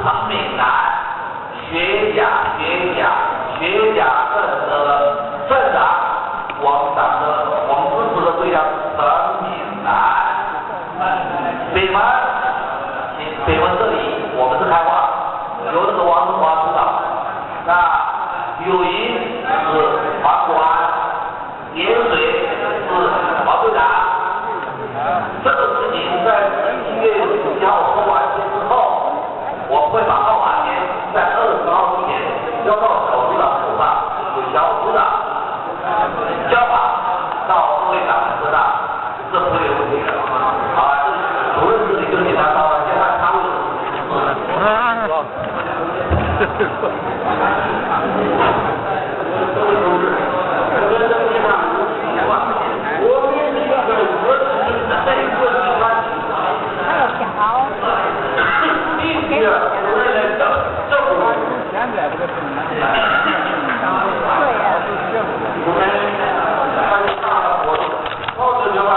陳敏南，學甲學甲學甲鎮的鎮長，我們黨的我們支持的對象陳敏南。北門，北門這裡我們是開化，由那個王中華主導。那友誼是黃國安，鹽水是王隊長。這個事情在11月7號收完簽之後，我會把號碼簽在20號之前交到小組長手上，小組長交把到各位黨員身上，這不會有問題的。好吧，這主任這裡就簡單說了，現在他會有各位同志，我在這個地方我們這個我是在一個地方，必須我們來政政府，我們參加大的活動，到這就完啊。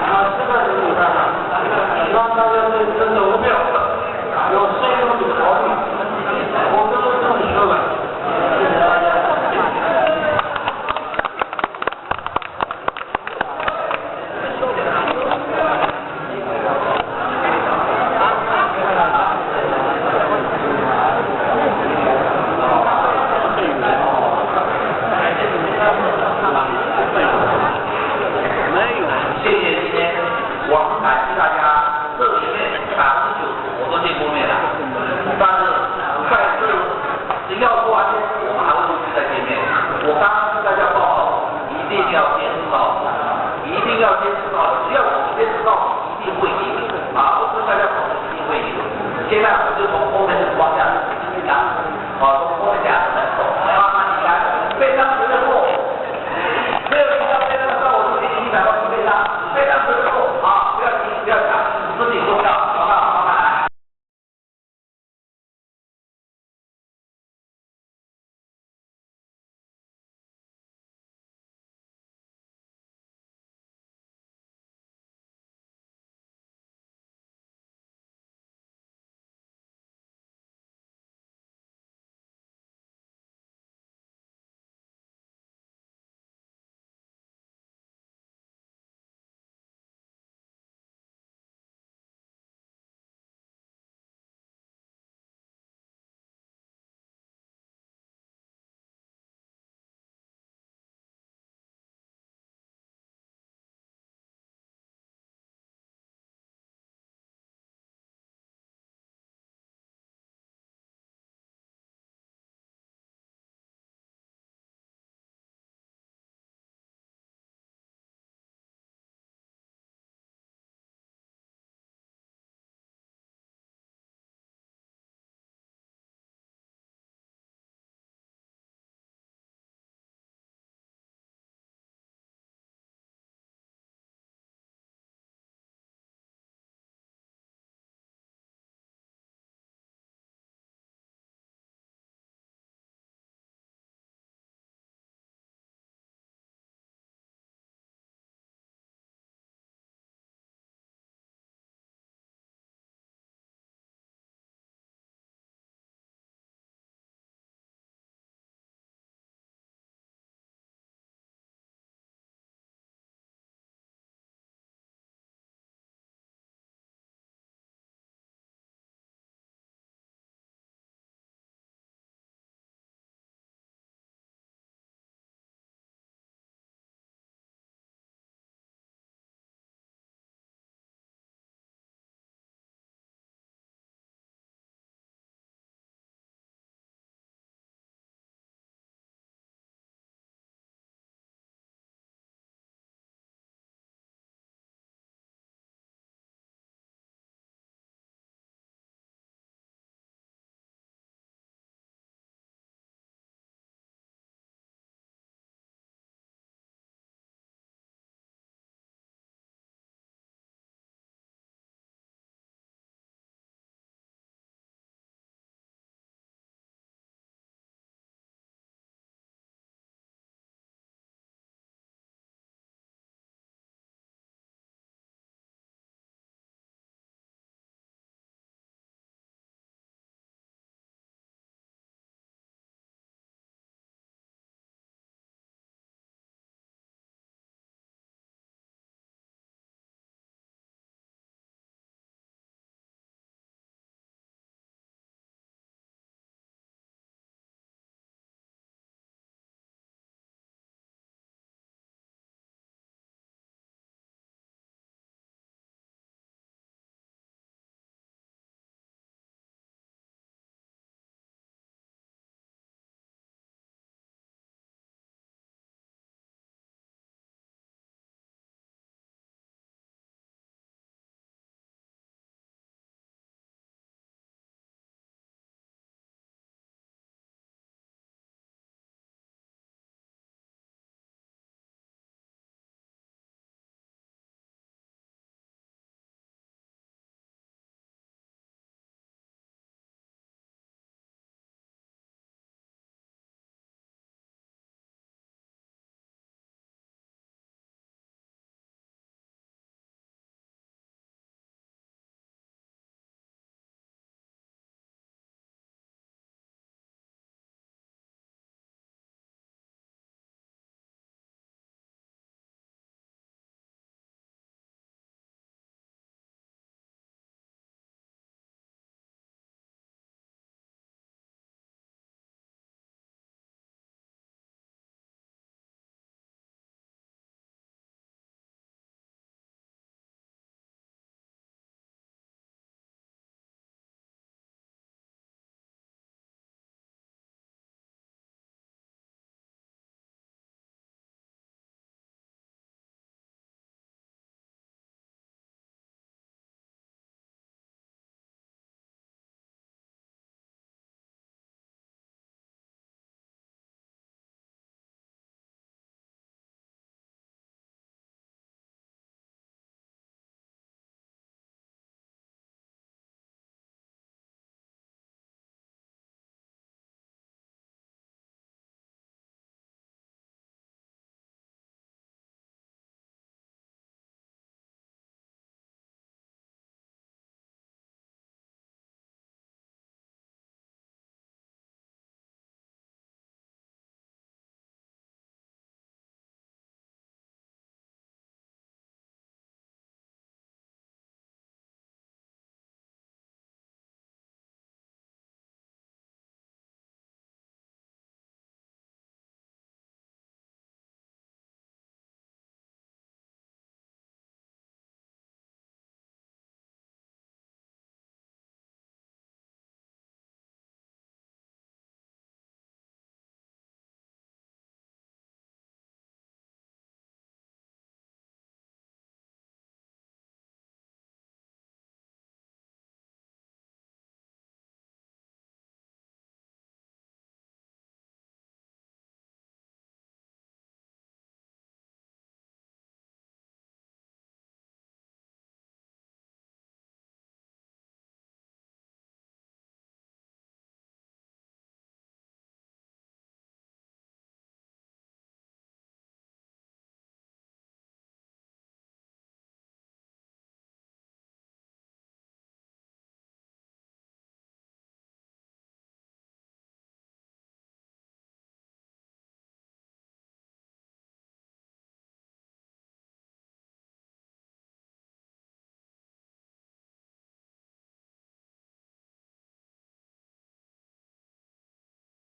啊，這個是沒辦法，希望大家對這個目標有深入的考慮。我都是這麼說的，謝謝大家。謝謝今天我很感謝大家，這裡面90%我都見過面了，但是在這只要過完天，我們還會陸續再見面。我剛剛跟大家報告，一定要堅持到底，一定要堅持到底，只要我們堅持到底，一定會贏啊！我跟大家保證一定會贏。現在我就從後面這個方向繼續打，啊，從